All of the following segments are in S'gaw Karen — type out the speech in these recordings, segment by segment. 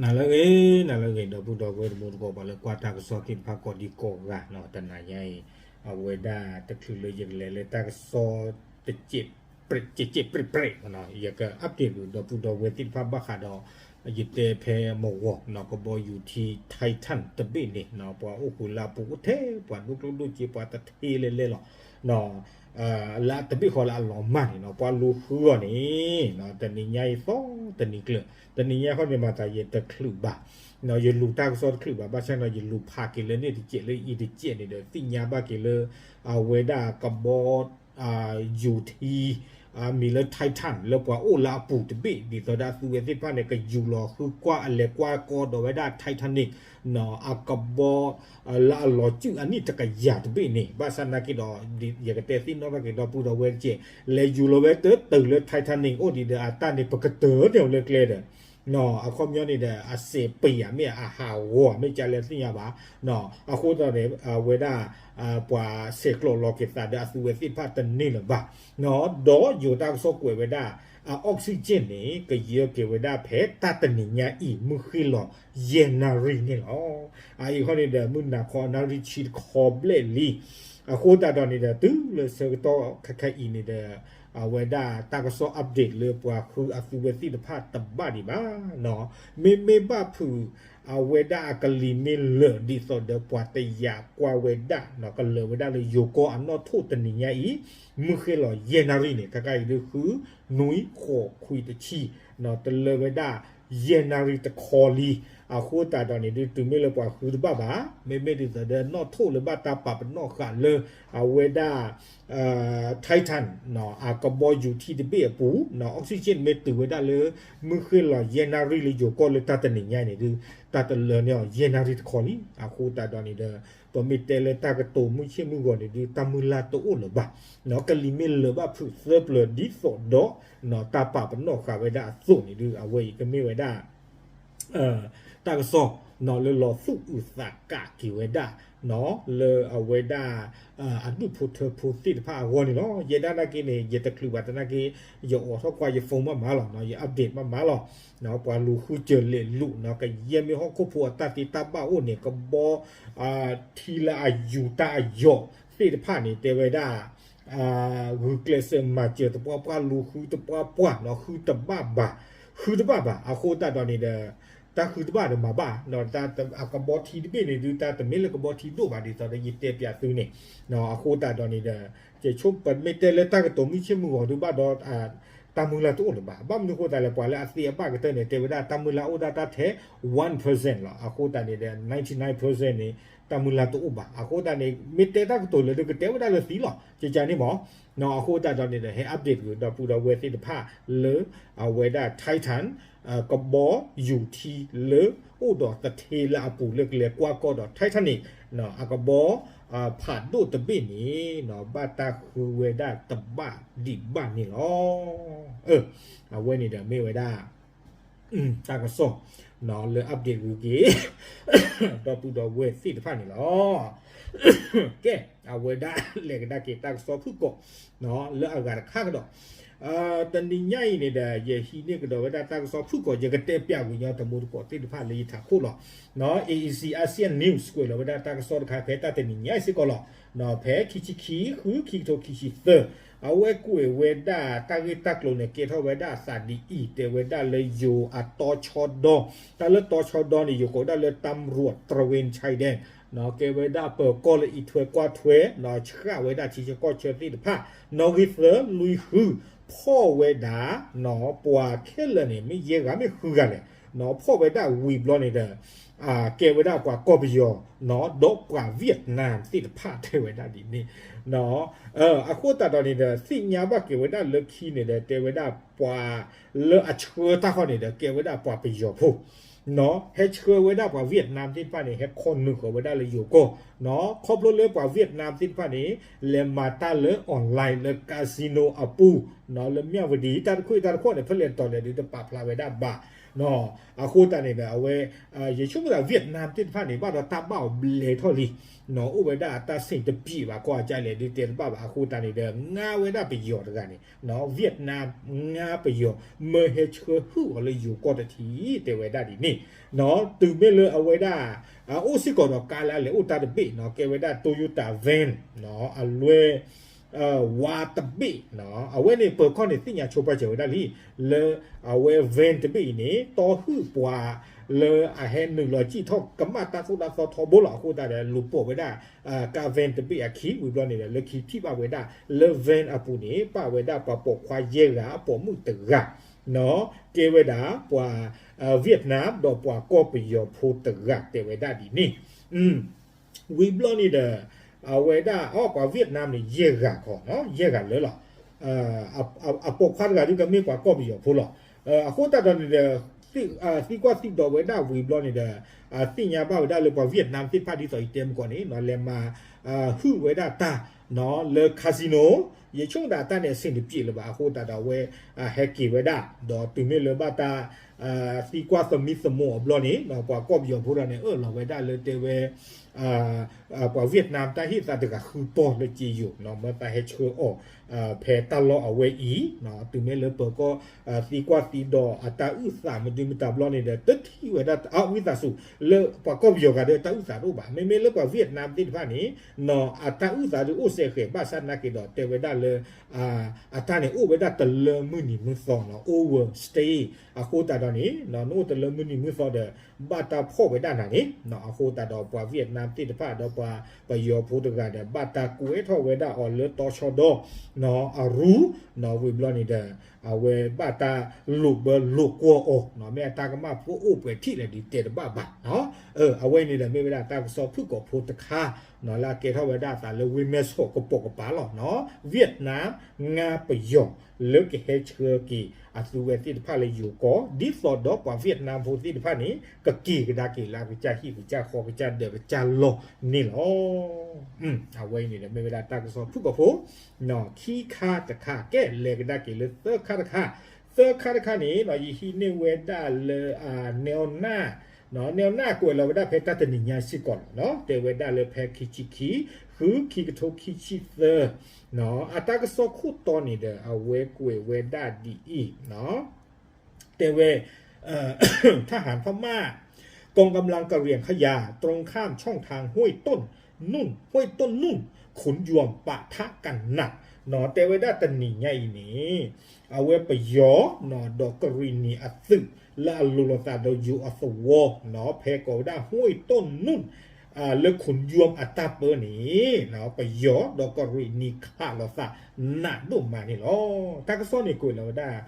နၤလၢအဂ့ၤ နၤလၢအဂ့ၤ ဒီပုၢ်ဒီဝဲၢ်တံၤသကိး ပှၤလၢကွၢ်တၢ်ကစီၣ်သ့ၣ်တဖၣ်ကိးဒံကိးဂၤနီၤ, တနၤညါအံၤ အဝဲဒၣ်တချုးလၢယကလဲၤလၢတၢ်ကစီၣ် တကဲးပြဲးပြဲးနီၤ, ယက update ဒီပုၢ်ဒီဝဲၢ်သ့ၣ်တဖၣ်ဘၣ်ဃးဒီး ယတဲဖဲမုၢ်ဂီၤနီၤ, ကဘီယူၤထံ Titan တဘ့ၣ်န့ၣ်နီၤ, ပှၤအိၣ်ဃုာ်လၢအပူၤအိၣ်ထဲ ပှၤဒိၣ်ကျိၣ်ဒိၣ်စ့ ပှၤတထ့လဲၣ်လဲၣ်လီၤ. လၢအတဘ့ၣ်ဃီလၢအလီၤမၢ်န့ၣ်နီၤ, ပှၤလူၤဃုအီၤန့ၣ် တနံၤညါအံၤသီ တနံၤကျၢၤ တနံၤညါဃီန့ၣ် မၤသးယတချုးဘၣ်, ယလူၤတၢ်ကစီၣ်တချုးဘၣ်, ဘၣ်ဆၣ်ဒီး ယလူၤဖးက့ၤလၢန့ၣ်တစဲးလၢအံၤတစဲးန့ၣ်ဒီး သ့ၣ်ညါဘၣ်က့ၤလၢ အဝဲဒၣ်ကဘီ ယူၤထံ မံၤလၢ Titan လၢပှၤအိၣ်လၢအပူၤတဘ့ၣ် ဒ်သိးဒီးအသုဝဲသ့ၣ်တဖၣ်န့ၣ် ကယူၤလီၤဃုကွၢ်အလဲၤကွၢ်ကီဒီးဝဲဒၣ် Titanic နီၤ, အကဘီ လၢအလီၤစုၣ်အနံၣ်တကယၤတဘ့ၣ်န့ၣ်, ဘၣ်ဆၣ်နာ်က့ဒီး ယကတဲသ့ၣ်နီၣ်ထီၣ်က့ၤဒီပုၢ်ဒီဝဲၢ်တက့ၢ်, လဲၤယူၤလီၤဝဲတတုၤလၢ Titanic အိၣ်ဒံးဒီးအတၢ်န့ၣ် ပကတၢၢ်န့ၢ်အီၤလၢကျဲဒီး အခီပညီန့ၣ်ဒီး အစဲးပံာ်ဧါ မ့ၢ်အဟးဂီၤဧါ မ့ၢ်ကလဲၣ်သ့ၣ်ညါဘၣ်, အဃိသတးန့ၣ် အဝဲဒၣ် ပှၤဆဲးကျိးလီၤက့ၤသးဒီးအသုဝဲသ့ၣ်တဖၣ်တန့ၢ်လၢၤဘၣ်, ဒီးယိၤတၢ်ကစီၣ်ကွဲးဝဲဒၣ် အ oxygen န့ၣ် ကယၢက့ၤဝဲဒၣ်ဖဲတၢ်တနံၤညါအံၤ မုၢ်ဃ့ၢ်လီၤယဲၢ်နၣ်ရံၣ်န့ၣ်လီၤ. အအံၤခီန့ၣ်ဒီး မုၢ်နၤခီနၣ်ရံၣ်ဆံတခီဘျဲၣ်လံ, အဃိသတးဒီးန့ၣ်ဒီး တုၤလၢဆၢကတီၢ်ခဲခါအံၤန့ၣ်ဒီး အဝဲဒၣ်တၢ်ကစီၣ် update လၢပှၤဃုအသုဝဲသ့ၣ်တဖၣ်တဘၣ်ဒံးဘၣ်နီၤ, မ့မ့ၢ်ဘၣ်ဖုး အဝဲဒၣ်အကလံၤမ့ၢ်လၢာ်ဒ်သိးဒီးပှၤတယာ်ကွၢ်ဝဲဒၣ်နီၤ, ကလၢာ်ဝဲဒၣ်လၢယိၤကီၢ်အနီၣ်ထိၣ်တနံၤညါအံၤ မုၢ်ဃ့ၢ်လီၤယဲၢ်နၣ်ရံၣ်န့ၣ် ခဲခါအံၤဒုးဃု နွံ ဃိး ခွံ တဆံ တလၢဝဲဒၣ် ယဲၢ်နၣ်ရံၣ်တခီလံ, အဃိသတးဒီးန့ၣ်ဒုး တုၤမ့ၢ်လၢပှၤဃုတဘၣ်ဘၣ်, မ့မ့ၢ်ဒ်သိးဒီးနီၣ်ထိၣ်လၢဘၣ်တၢ်ပာ်ပနီၣ်ဃာ်လၢ အဝဲဒၣ် Titan အကဘီယူၤထံတဘ့ၣ်အပူၤနီၤ, oxygen မ့ၢ်တုၤဝဲဒၣ်လၢ မုၢ်ဃ့ၢ်လီၤယဲၢ်နၣ်ရံၣ်လၢယိၤကီၢ်လၢတၢ်တနံၤညါန့ၣ်ဒုး တၢ်တလၢန့ၢ်အီၤယဲၢ်နၣ်ရံၣ်တခီလံ, အဃိသတးဒီးန့ၣ်ဒီး ပမ့ၢ်တဲလၢတၢ်ကတိၤမုၢ်ဆ့ၣ်မုၢ်ဂီၤန့ၣ်ဒုး တၢ်မုၢ်လၢ်တအိၣ်လၢၤဘၣ်, ကလံၤမ့ၢ်လၢာ်ဘၣ်ဖုးသၢပျၢၤဒ်သိးဒီး တၢ်ပာ်ပနီၣ်ဃာ်ဝဲဒၣ်အသိးန့ၣ်ဒုး အဝဲအံၤကမ့ၢ်ဝဲဒၣ် တၢ်ကစီၣ် လၢလီၤသူၣ်အုးသးကးက့ၤဝဲဒၣ် လၢအဝဲဒၣ် အဒူၣ်ဖိထၢဖိသ့ၣ်တဖၣ်အဂီၢ်န့ၣ်လီၤ. ယဲဒၣ်နာ်က့န့ၣ် ယတချုးဘၣ်သနာ်က့ ယအိးထီၣ်ကွၢ်ယ phone မးမးလီၤ, ယ update မးမးလီၤ, ပှၤလူၤဃုစၢၤလဲၤလူၤ ကယဲၢ်မ့ၢ်ဟီၣ်ခိၣ်ဖိအတၢ်သ့တၢ်ဘၣ်အိၣ်န့ၣ် ကဘီ ထံလၢအယူၤတၢ်အယီးသ့ၣ်တဖၣ်န့ၣ် တဲဝဲဒၣ် ဂုာ်ကျဲးစၢးမၤစၢၤသပှၢ်ပှၢ် လူၤဃုသပှၢ်ပှၢ်နီၤ, ဃုတဘၣ်ဘၣ်, ဃုတဘၣ်ဘၣ်, အဃိသတးဒီးန့ၣ်ဒီး တၢ်ဃုတဘၣ်ဒီးမၤဘၣ်, အကဘီထံတဘ့ၣ်န့ၣ်ဒုး တၢ်တမ့ၢ်လၢကဘီထံဒိၣ်ဘၣ် ဒ်သိးဒီးယတဲပျးသုန့ၣ်, အဃိသတးဒီးန့ၣ်ဒီး ကဲဆိပမ့ၢ်တဲလၢတၢ်ကတိၤမုၢ်ဆ့ၣ်မုၢ်ဂီၤဒုးဘၣ်ဒီး တၢ်မုၢ်လၢ်တအိၣ်လၢၤဘၣ်, ဘၣ်မနုၤအဃိသတးလဲၣ် ပှၤလၢအသ့အဘၣ်ကတၢၢ်န့ၣ် တဲဝဲဒၣ်တၢ်မုၢ်လၢ်အိၣ်ဒၣ်တၢ်ထဲ one percent လီၤ, အဃိသတးန့ၣ်ဒီး ninety nine percent န့ၣ် တၢ်မုၢ်လၢ်တအိၣ်ဘၣ်, အဃိသတးန့ၣ် မ့ၢ်တဲတၢ်ကတိၤလၢဒုးကတဲဝဲဒၣ်လၢသံလီၤ, ကကန့ၣ်မး အဃိသတးဒီးန့ၣ်ဒီး ဟဲ update က့ၤဒီပုၢ်ဒီဝဲၢ်သ့ၣ်တဖၣ်လၢ အဝဲဒၣ် Titan ကဘီယူၤထံလၢအိၣ်ဒီးသထ့လၢအပူၤလၢကလဲၤကွၢ်ကီၢ်ဒီး Titanic အကဘီ ဖးဒိၣ်တဘ့ၣ်န့ၣ် ဘၣ်တၢ်ဃုဝဲဒၣ်တဘၣ်ဒံးဘၣ်န့ၣ်လီၤ. အဝဲန့ၣ်ဒီးမ့ၢ်ဝဲဒၣ် တၢ်ကစီၣ် လၢ update ဂုၤက့ၤ ဒီပုၢ်ဒီဝဲၢ်သ့ၣ်တဖၣ်န့ၣ်လီၤ. ကဲ အဝဲဒၣ်လဲၤကဒါက့ၤတၢ်ကစီၣ်ဖုၣ်ကိာ် လၢအဂၤတခါကဒီး တနံၤညါအံၤန့ၣ်ဒီး ယဟံးန့ၢ်ကဒီးဝဲဒၣ်တၢ်ကစီၣ်ဖုၣ်ကိာ် ယကတဲပျးဝံၤညီတမူတကိးသ့ၣ်တဖၣ်လၢယထးခိၣ်လီၤ. နီၤ A E C Asia News ကွဲးလီၤဝဲဒၣ်တၢ်ကစီၣ်တခါဖဲတၢ်တနံၤညါအံၤစ့ၢ်ကီးလီၤ. နီၤ ဖဲခံဆံခံ ဃု ခံကထိခံဆံသၢ အဝဲကွဲးဝဲဒၣ်တၢ်ဂ့ၢ်တၢ်ကျိၤန့ၣ် ကဲထီၣ်ဝဲဒၣ်အသးဒ်အံၤ တဲဝဲဒၣ်လၢယိၤအတီဆီဒီ တၢ်လၢတီဆီဒီန့ၣ် ယကိးဒၣ်လၢ ตำรวจตระเวนชายแดน နီၤ ကဲဝဲဒၣ်ပၢၤကီၢ်လၢအံးထွဲကွၢ်ထွဲ နီၤ ဆှၣ်ဝဲဒၣ်ထံဆၢကီၢ်ဆၢသ့ၣ်တဖၣ် နီၣ်ဂံၢ်သၢလွံၢ်ဃု ဖီၣ်ဝဲဒၣ် နီၤ ပှၤခဲလၢာ်န့ၣ် မ့ၢ်ယဲၢ်ဂၤမ့ၢ်ဃုဂၤလဲၣ် နီၤ ဖီၣ်ဝဲဒၣ်ဝံၤဘျီန့ၣ်ဒီး ကဲဝဲဒၣ်ပှၤကီၢ်ပယီၤ နီၤ ဒီးပှၤဝံၣ်နၢမ်သ့ၣ်တဖၣ် တဲဝဲဒၣ်ဒ်န့ၣ် နီၤ အဃိသတးဒီးန့ၣ်ဒီး သ့ၣ်ညါဘၣ်က့ၤဝဲဒၣ်လၢခံန့ၣ်ဒီး တဲဝဲဒၣ်ပှၤလၢအဆှၢတၢ်ခီန့ၣ်ဒီး ကဲဝဲဒၣ်ပှၤပယီၤဖိ နီၤ ဟဲဆှၢဝဲဒၣ်ပှၤဝံၣ်နၢမ်သ့ၣ်တဖၣ်န့ၣ် ဟဲခီနုာ်ဃီၤဝဲဒၣ်လၢယိၤကီၢ် နီၤ ခီဖျိလၢပှၤဝံၣ်နၢမ်သ့ၣ်တဖၣ်န့ၣ် လဲၤမၤတၢ်လၢ online လၢ casino အပူၤ နီၤ လၢမၠၣ်ဝတံၤ တၢ်တခိၣ်တၢ်တခိၣ်န့ၣ် ဖဲလဲၣ်တီၤလဲၣ်ဒုးတပာ်ဖျါဝဲဒၣ်ဘၣ် အဃိသတးန့ၣ်ဒီး အဝဲ ယဆိကမိၣ်သး Vietnam သ့ၣ်တဖၣ်န့ၣ် ဘၣ်ဒီးတၢ်ဘၣ်အီၤဘျဲးထီၣ်လံ, အိၣ်ဝဲဒၣ်အတၢ်ဆင်တပြေးဘၣ် ကီၢ်အကါလဲၣ်ဒုးတဲတဘၣ်ဘၣ် အဃိသတးန့ၣ်ဒီး ငါဝဲဒၣ်ပယီၤတဂၤန့ၣ် Vietnam ငါပယီၤ မၢဟဲဆှၢဟုၣ်အီၤလၢယိၤကီၢ်တထံၣ် တဲဝဲဒၣ်ဒ်န့ၣ်, တုၤမ့ၢ်လၢအဝဲဒၣ် အိၣ်စ့ၢ်ကီးဒီးကါလၢအလဲၤအိၣ်တၢ်တဘ့ၣ် ကဲဝဲဒၣ် Toyota van အလွဲ ဝါတဘ့ၣ်, အဝဲန့ၣ်ပၢၤကီၢ်န့ၣ်သ့ၣ်ညါဆိပာ်စၢၤဝဲဒၣ်လံ, လၢအဝဲ van တဘ့ၣ်အံၤန့ၣ် တီဟုၣ်ပှၤလၢအဟဲနုာ်လီၤစံၣ်ထီၣ်ကမၣ်တၢ်သိၣ်တၢ်သီထီဘိလီၤ. အဃိသတးဒီး လူၤပိာ်ဝဲဒၣ် ကါ van တဘ့ၣ်အခံ ဝံၤဘျီန့ၣ်ဒီး လၢခံထံၣ်ဘၣ်ဝဲဒၣ်လၢ van အပူၤန့ၣ် ပာ်ဝဲဒၣ်ပှၤပိာ်ခွါယဲၢ်ဂၤ အပိာ်မုၣ်တဂၤ ကဲဝဲဒၣ်ပှၤ Vietnam ဒီးပှၤကီၢ်ပယီၤဖိတဂၤ တဲဝဲဒၣ်ဒ်န့ၣ် ဝံၤဘျီန့ၣ်ဒီး အဝဲဒၣ်အီၤပှၤ Vietnam န့ၣ် ယဲၢ်ဂၤခီ, ယဲၢ်ဂၤလၢာ်လီၤ. အပိာ်ခွါတဂၤဒုးကမ့ၢ်ပှၤကီၢ်ပယီၤဖိလီၤ. အဃိသတးဒီးန့ၣ်ဒီး သံကွၢ်သံဒိးဝဲဒၣ်ဝံၤဘျီန့ၣ်ဒီး သ့ၣ်ညါဘၣ်ဝဲဒၣ်လၢပှၤ Vietnam သ့ၣ်တဖၣ်ဒ်သိးအံၤတဲမကီးန့ၣ် လဲၤမၤဟုၣ်ဝဲဒၣ်တၢ် လၢ casino ယဆိကမိၣ်သးတၢ်န့ၣ်အဆင်တပြေးလၢၤဘၣ် အဃိသတးဒီးအဝဲ ဟဲက့ၤဝဲဒၣ် ဒီးတုၤမ့ၢ်လၢဘၣ်တၢ် သံကွၢ်သမံသမိးအဘျီန့ၣ် ပှၤကီၢ်ပယီၤဖိဒီးန့ၣ် အၢၣ်လီၤဝဲဒၣ်လၢတဲဝဲ ပှၤ Vietnam တၢ်ဟ့ၣ်သးတဂၤဃုပီၢ်လၢက့ယိာ် မၢသးဟဲဆှၢအီၤ ဖဲတၢ်လီၢ်အဝဲအံၤ တုၤမ့ၢ်လၢပၢၤကီၢ် သံကွၢ်သံဒိးအတၢ်အုၣ်သးမနုၤမတၤဘျီန့ၣ်ဒီး တထံၣ်ဝဲဒၣ် ဝံသးစူၤ လၢပှၤကီၢ်ပယီၤဂၤဒီးတၢ်အုၣ်သးတအိၣ်ဘၣ်. မ့မ့ၢ်လၢပှၤ Vietnam သ့ၣ်တဖၣ်န့ၣ် အတၢ်အုၣ်သးဒုးအိၣ်စဲဃဲၤ ဘၣ်ဆၣ်နာ်က့ၤဒီးတဲဝဲဒၣ်လၢ အတၢ်န့ၣ်အိၣ်ဝဲဒၣ်တလၢမုၢ်နံၤမုၢ်သီနီၤ overstay အဃိသတးဒီးန့ၣ် နအိၣ်တလၢမုၢ်နံၤမုၢ်သီဒီး ဘၣ်တၢ်ဖီၣ်ဝဲဒၣ်နၤန့ၣ် အဃိသတးဒီးပှၤ Vietnam သ့ၣ်တဖၣ်ဒီးပှၤပယီၤဖိတဂၤဒီး ဘၣ်တၢ်ကွဲးထီၣ်ဝဲဒၣ်အီၤလၢတီဆှီဒီ အရူ ဝံၤဘျီန့ၣ်ဒီး အဝဲဘၣ်တၢ်လိာ်ဘၢလိာ်ကွီၢ်အီၤ မ့ၢ်အတၢ်ကမၣ်ဖိအိၣ်ပှဲၤထံၣ်လဲၣ်ဒုးတဲတဘၣ်ဘၣ် အဝဲန့ၣ်ဒီးမ့ၢ်ဝဲဒၣ်တၢ်ကစီၣ်ဖုၣ်ကိာ်ဖိတခါ လၢအကဲထီၣ်ဝဲဒၣ်အသးလၢ ဝ့ၢ်မဲၢ်ဆီး ကပိာ်ကပၤလီၤ. Vietnam ငါပယီၤ လၢကဟဲဆှၢက့ၤအသုဝဲသ့ၣ်တဖၣ်လၢယိၤကီၢ် ဒ်သိးဒီးပှၤ Vietnam ဖိသ့ၣ်တဖၣ်န့ၣ် ကက့ၤကဒါက့ၤလၢအကစၢ်ဟံၣ်ကစၢ်ဃီ ကစၢ်ဒၢးကစၢ်လီၢ်န့ၣ်လီၤ. အဝဲအံၤန့ၣ်ဒီးမ့ၢ်ဝဲဒၣ်တၢ်ကစီၣ်ဖုၣ်ကိာ်ဖိ ခံခါတခါ ကဲလဲၤကဒါက့ၤလၢသၢခါတခါ, သၢခါတခါန့ၣ် ယဟံးန့ၢ်ဝဲဒၣ်လၢ နဲနၢ် နဲနၢ်ကွဲးလီၤဝဲဒၣ်ဖဲတၢ်တနံၤညါစ့ၢ်ကီးလီၤ. တဲဝဲဒၣ်လၢဖဲခံဆံခံ ဃု ခံကထိခံဆံသၢ အတၢ်ကစီၣ်ခိၣ်တီန့ၣ်ဒီး အဝဲကွဲးဝဲဒၣ်ဒ်အံၤ တဲဝဲ ทหารพม่า กองกำลังกะเหรี่ยงขยา ตรงข้ามช่องทางห้วยต้นนุ่น ห้วยต้นนุ่น ขุนยวมปะทะกันหนัก တဲဝဲဒၣ်တနံၤညါအံၤန့ၣ် အဝဲပယီၤ ဒီးကရံၣ်နံၤအသုး လၢအလိၤလိာ်သးဒီးယိၤအသဝီ ဖဲကိးဝဲဒၣ် ห้วยต้นนุ่น လၢ ขุนยวม အတၢ်ပၢန့ၣ် ပယီၤဒီးကရံၣ်နံၤခးလိာ်သး နးဒိၣ်မးန့ၣ်လီၤ. တၢ်ကစီၣ်န့ၣ်ကွဲးလီၤဝဲဒၣ်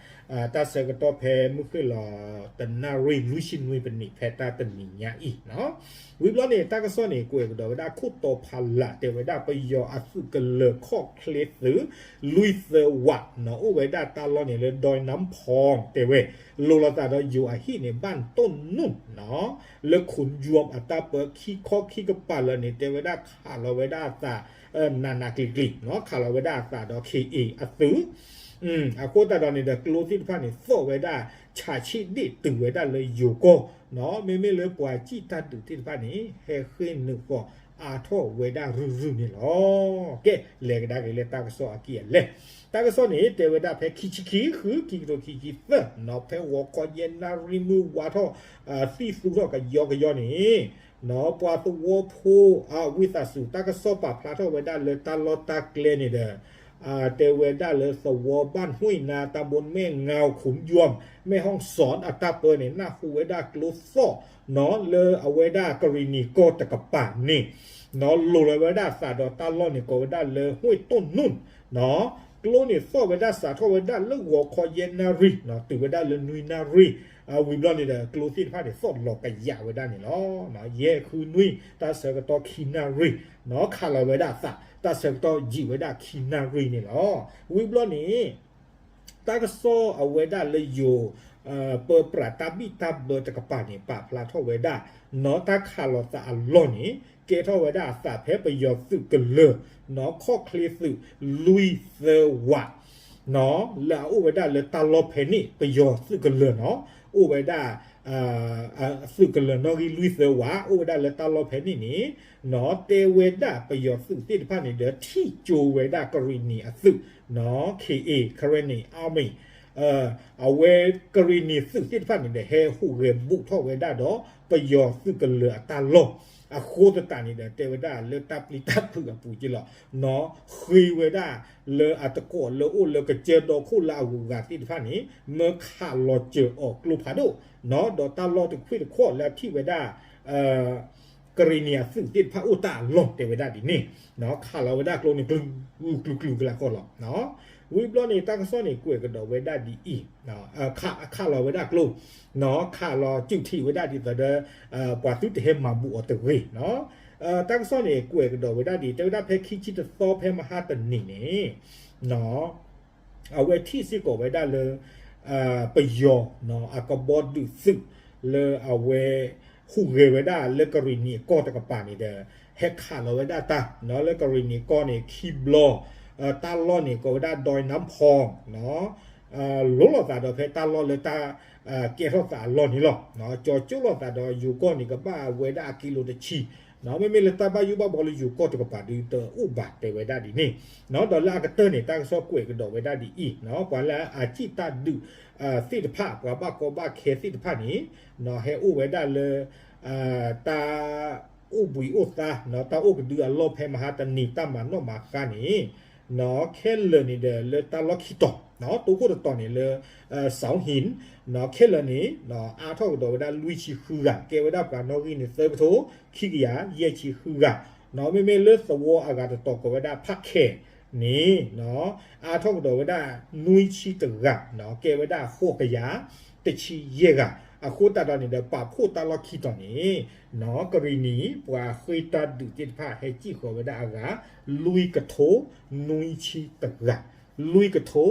တၢ်ဆၢကတီၢ်ဖဲမုၢ်ဃ့ၢ်လီၤ တနၣ်ရံၣ်လွံၢ်ဆံနွံပနံး ဖဲတၢ်တနံၤညါအံၤ ဝံၤဘျီန့ၣ် တၢ်ကစီၣ်န့ၣ် ကွဲးကဒီးဝဲဒၣ်ခိၣ်တီဖးလၢ် တဲဝဲဒၣ်ပယီၤအသုးကလၢၤခီၣ်ချ့သုး လွံၢ်သၢဝး အိၣ်ဝဲဒၣ်တၢ်လီၢ်န့ၣ်လၢ ဒွဲနၢဖီ တဲဝဲ လိၤလိာ်သးဒီးယိၤအဟံၣ်န့ၣ် บ้านต้นนุ่น လၢ ขุนยวม အတၢ်ပၢခံခီခံကပၤလၢာ်န့ၣ် တဲဝဲဒၣ်ခးလီၤဝဲဒၣ်အသး နးနးကျံၤကျံၤ ခးလီၤဝဲဒၣ်အသးဒီး ခ့ၣ်အ့ၣ် အသုး အဃိသတးဒီးန့ၣ်ဒီး ကျိသ့ၣ်တဖၣ်န့ၣ် သီၣ်ဝဲဒၣ် ဆးဆံးဒ့ၣ်တုၤဝဲဒၣ်လၢယိၤကီၢ် မ့မ့ၢ်လၢပှၤစံၣ်တၢ်ဒုးသ့ၣ်တဖၣ်န့ၣ် ဟဲဃ့ၢ်နုာ်ဃီၤအါထီၣ်ဝဲဒၣ်ရုၢ်ရုၢ်န့ၣ်လီၤ. ကဲ လဲၤကဒါက့ၤလၢတၢ်ကစီၣ်အကံၢ်အလဲၢ် တၢ်ကစီၣ်န့ၣ် တဲဝဲဒၣ်ဖဲခံဆံခံ ဃု ခံကထိခံဆံသၢ ဖဲဂီၤခီယဲၢ်နၣ်ရံၣ်မုၢ်ဝါထီၣ် သံၣ်သူထီၣ်ကယီကယီန့ၣ် ပှၤသဝီဖိ ဝံသးစူၤ တၢ်ကစီၣ်ပာ်ဖျါထီၣ်ဝဲဒၣ်လၢတၢ်လီၢ်တၢ်ကျဲန့ၣ်ဒီး တဲဝဲဒၣ်လၢသဝီ บ้านห้วยนา ตำบลแม่เงา ขุนยวม แม่ฮ่องสอน အတၢ်ပၢန့ၣ် နၢ်ဟူဝဲဒၣ်ကျိသီၣ် လၢအဝဲဒၣ်ကရံၣ်နံၤကီၢ်တကပၤန့ၣ် လိၤလီၤဝဲဒၣ်အသးဒီးတၢ်လီၢ်န့ၣ် ကိးဝဲဒၣ်လၢ ห้วยต้นนุ่น ကျိန့ၣ်သီၣ်ဝဲဒၣ်စးထီၣ်ဝဲဒၣ်လၢဂီၤခီယဲၢ်နၣ်ရံၣ် တုၤဝဲဒၣ်လၢနွံနၣ်ရံၣ် ဝံၤဘျီန့ၣ်ဒီး ကျိသ့ၣ်တဖၣ်န့ၣ် သီၣ်လီၤကယးဝဲဒၣ်န့ၣ်လီၤ. ယဲၢ်ဃုနွံ တၢ်ဆၢကတီၢ်ခံနၣ်ရံၣ် ခးလီၤဝဲဒၣ်အသး တၢ်ဆၢကတီၢ်ယံာ်ဝဲဒၣ်ခံနၣ်ရံၣ်န့ၣ်လီၤ. ဝံၤဘျီန့ၣ် တၢ်ကစီၣ်အဝဲဒၣ်လၢယိၤ ပၢပြးတၢ်ဘံၣ်တၢ်ဘၢတကပၤန့ၣ် ပာ်ဖျါထီၣ်ဝဲဒၣ် နီၢ်တၢ်ခးလီၤသးအလီၢ်န့ၣ် ကဲထီၣ်ဝဲဒၣ်အသးဖဲပယီၤသုးကလၢၤ နီၢ်ခီၣ်ချ့သုး လွံၢ်သၢဝး လၢအအိၣ်ဝဲဒၣ်လၢတၢ်လီၢ်ဖဲန့ၣ် ပယီၤသုးကလၢၤနီၢ် အိၣ်ဝဲဒၣ် သုးကလၢၤနီၣ်ဂံၢ်လွံၢ်သၢဝး အိၣ်ဝဲဒၣ်လၢတၢ်လီၢ်ဖဲန့ၣ်န့ၣ် နီၢ် တဲဝဲဒၣ်ပယီၤသုးသ့ၣ်တဖၣ်န့ၣ်ဒီး ထံၣ်ကၠိဝဲဒၣ်ကရံၣ်နံၣ်အသုး နီၢ် K A Karenni Army အဝဲကရံၣ်နံၣ်သုးသ့ၣ်တဖၣ်န့ၣ်ဒီး ဟဲဟူးဂဲၤဘူးထီၣ်ဝဲဒၣ်ဒီး ပယီၤသုးကလၢၤအတၢ်လီၢ် အဃိသတးန့ၣ်ဒီး တဲဝဲဒၣ်လၢတၢ်ပျံၤတၢ်ဖုးအပူၤက့လီၤ နီၢ် ဃ့ဝဲဒၣ်လၢအသကိးလၢအိၣ်လၢကစၢၢ်ဒီခိၣ်လၢအဂုၤအဂၤသ့ၣ်တဖၣ်န့ၣ် မၢခးလီၤစၢၤအီၤကျိဖးဒိၣ် နီၢ် ဒီးတၢ်လီၢ်တခွ့ၣ်တခီၣ်လၢအထံၣ်ဝဲဒၣ် ကရံၣ်နံၣ်အသုးသ့ၣ်တဖၣ်အိၣ်တၢ်အလီၢ်တဲဝဲဒၣ်ဒ်န့ၣ် နီၢ် ခးလီၤဝဲဒၣ်ကျိန့ၣ် ကျူၤကျူၤကျူၤကျူၤကလၢ်ကီၢ်လီၤ ဝံၤဘျီန့ၣ် တၢ်ကစီၣ်န့ၣ် ကွဲးကဒီးဝဲဒၣ်ဒ်အံၤ ခးလီၤဝဲဒၣ်ကျိ နီၢ် ခးလီၤစုၣ်ထံးဝဲဒၣ်ဒ်သိးဒီး ပှၤသုတဟဲမၤဘူးအီၤတဂ့ၤ နီၢ် တၢ်ကစီၣ်န့ၣ် ကွဲးကဒီးဝဲဒၣ်ဒ် တဲဝဲဒၣ်ဖဲခံဆံတသီဖဲမဟါတနံၤန့ၣ် နီၢ် အဝဲထံၣ်စ့ၢ်ကီးဝဲဒၣ်လၢ ပယီၤ နီၢ် အကဘီဒုးသုး လၢအဝဲ ဟူးဂဲၤဝဲဒၣ်လၢကရံၣ်နံၣ်အကီၢ်တကပၤန့ၣ်ဒီး ဟဲခးလီၤဝဲဒၣ်တၢ် နီၢ် လၢကရံၣ်နံၣ်ကီၢ်န့ၣ် ခံဘျီ တၢ်လီၢ်န့ၣ် ကိးဝဲဒၣ် ဒွဲနၢဖီ နီၢ် လိၤလိာ်သးဒီးဖဲတၢ်လီၢ်လၢတၢ် ကဲထီၣ်သးအလီၢ်န့ၣ်လီၤ နီၢ် ကၠီၤကၠိလိာ်သးဒီးယိၤကီၢ်န့ၣ် ကဘၣ်ဝဲဒၣ်အကံလိၤတဆံ နီၢ် မ့မ့ၢ်လၢတၢ်ဘၣ်ယိၣ်ဘၣ်ဘှီလၢယိၤကီၢ်တကပၤဒုးတအိၣ်ဘၣ်တဲဝဲဒၣ်ဒ်န့ၣ် နီၢ် ဒီးလၢအကတၢၢ်န့ၣ် တၢ်ကစီၣ်ကွဲးကဒီးဝဲဒၣ်ဒ်အံၤ နီၢ် ပှၤလၢအစံၣ်တၢ်ဒုး သ့ၣ်တဖၣ် ပှၤဘၣ်ကီဘၣ်ခဲသ့ၣ်တဖၣ်န့ၣ် နီၢ် ဟဲအိၣ်ဝဲဒၣ်လၢ တၢ် အိၣ်ဘှံးအိၣ်သါ နီၢ် တၢ်အိၣ်ကဒုအလီၢ်ဖဲမဟါတနံၤ တၢ်မၤနီၣ်မၤဃါန့ၣ် နီၢ် ခဲလၢာ်န့ၣ်ဒီးလၢတၢ်လီၢ်ခံတီၤ နီၢ် တိခိၣ်တတီၤန့ၣ်လၢ စီၤဟံၣ် နီၢ် ခဲလၢာ်န့ၣ် နီၢ် အါထီၣ်ကဒီးဝဲဒၣ်လွံၢ်ဆံဃုဂၤ ကဲဝဲဒၣ်ပှၤနီၣ်ဂံၢ်န့ၣ် သၢကထိ ခံကယၤ ယဲၢ်ဆံဃုဂၤ နီၢ် မ့မ့ၢ်လၢသဝီအဂၤတတီၤကိးဝဲဒၣ်ဖးခဲၣ်န့ၣ် နီၢ် အါထီၣ်ကဒီးဝဲဒၣ် နွံဆံတဂၤ နီၢ် ကဲဝဲဒၣ်ဃိးကယၤ တဆံယဲၢ်ဂၤ အဃိသတးဒီးန့ၣ်ဒီး ပာ်ဖှိၣ်တၢ်လီၢ်ခံတီၤန့ၣ် နီၢ် ကရံၣ်နံၣ် ပှၤဃ့တၢ်ဒုးသ့ၣ်တဖၣ် ဟဲစံၣ်ဃီၤဝဲဒၣ်အဂၤ လွံၢ်ကထိ နွံဆံတဂၤ လွံၢ်ကထိ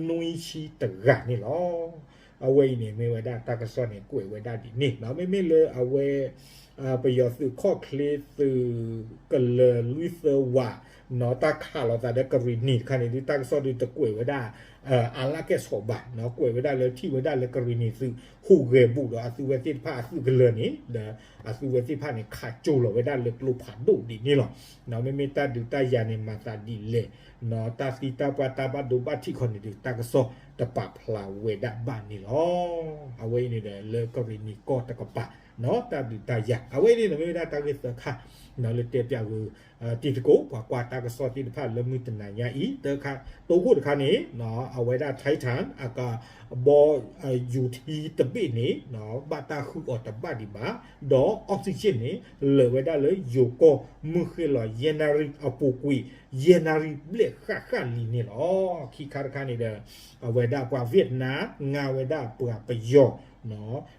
နွံဆံတဂၤန့ၣ်လီၤ အဝဲအံၤန့ၣ် မ့ၢ်ဝဲဒၣ်တၢ်ကစီၣ်န့ၣ် ကွဲးဝဲဒၣ်ဒ်န့ၣ် နီၢ် မ့မ့ၢ်လၢအဝဲ ပယီၤသုးခီၣ်ချ့သုးကလၢၤလွံၢ်သၢဝး နီၢ် တၢ်ခးလီၤသးဒီးကရံၣ်နံၣ်တခါန့ၣ် ဒုးတၢ်ကစီၣ်ဒုးတကွဲးဝဲဒၣ် အါလၢကဲၣ်ဆိးဘၣ် နီၢ် ကွဲးဝဲဒၣ်လၢထံၣ်ဝဲဒၣ်လၢကရံၣ်နံၣ်သုး ဟူးဂဲၤဘူးဒီးအသုဝဲသ့ၣ်တဖၣ်အသုးကလၢၤန့ၣ် ဒီးအသုဝဲသ့ၣ်တဖၣ်န့ၣ် ခးကၠိလီၤဝဲဒၣ်လၢကျိဖးဒိၣ်ဒ်န့ၣ်လီၤ နီၢ် မ့မ့ၢ်တၢ်ဒုးတၢ်ယၤန့ၣ် မၤသးဒ်လဲၣ် နီၢ် တၢ်သံတၢ်ပှၢ်တၢ်ဘၣ်ဒိဘၣ်ထံးခီန့ၣ်ဒုး တၢ်ကစီၣ်တပာ်ဖျါဝဲဒၣ်ဘၣ်န့ၣ်လီၤ အဝဲအံၤန့ၣ်ဒီးလၢကရံၣ်နံၣ်ကီၢ်တကပၤ နီၢ် တၢ်ဒုးတၢ်ယၤ အဝဲအံၤန့ၣ်ဒီး မ့ၢ်ဝဲဒၣ်တၢ်ဂ့ၢ်သၢခါ နီၢ် လၢတဲပၠးဂ့ၤ တံၤသကိး ပှၤကွၢ်တၢ်ကစီၣ်သ့ၣ်တဖၣ်လၢမုၢ်တနၤညါအံၤ တခါ တိခိၣ်တခါန့ၣ် အဝဲဒၣ် Titan အကဘီ ယူၤထံတဘ့ၣ်န့ၣ် ဘၣ်တၢ်ဃုအီၤတဘၣ်ဒံးဘၣ် ဒီး oxygen န့ၣ် လၢာ်ဝဲဒၣ်လၢယိၤကီၢ် မုၢ်ဃ့ၢ်လီၤ ယဲၢ်နၣ်ရံၣ်အပူၤကွံာ် ယဲၢ်နၣ်ရံၣ်ဘျဲၣ်ဃၣ်ဃၣ်လံန့ၣ်လီၤ ခံခါတခါန့ၣ်ဒီး အဝဲဒၣ်ပှၤ Vietnam ငါဝဲဒၣ်ပှၤပယီၤ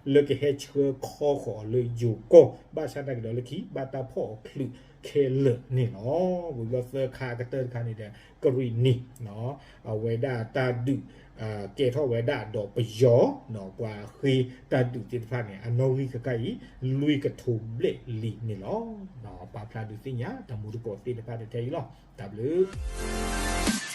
လၢကဟဲဆှၢခီဃီၤအီၤလၢယိၤကီၢ် ဘၣ်ဆၣ်သနာ်က့ဒီးလၢခံ ဘၣ်တၢ်ဖီၣ်အီၤချုးခဲလၢာ်န့ၣ်လီၤ ဝံၤဘျီသၢခါအကတၢၢ်တခါန့ၣ်ဒီး ကရံၣ်နံၣ် အဝဲဒၣ်တၢ်ဒုး ကဲထီၣ်ဝဲဒၣ်ဒီးပယီၤ ပှၤဃ့တၢ်ဒုးသ့ၣ်တဖၣ်န့ၣ် အနီၣ်ဂံၢ်ခဲခါအံၤ လွံၢ်ကထိဘျဲၣ်လံန့ၣ်လီၤ ပာ်ဖျါဒုးသ့ၣ်ညါ တၢ်မူတကိးသ့ၣ်တဖၣ်တထဲအံၤလီၤ တၢ်ဘျုး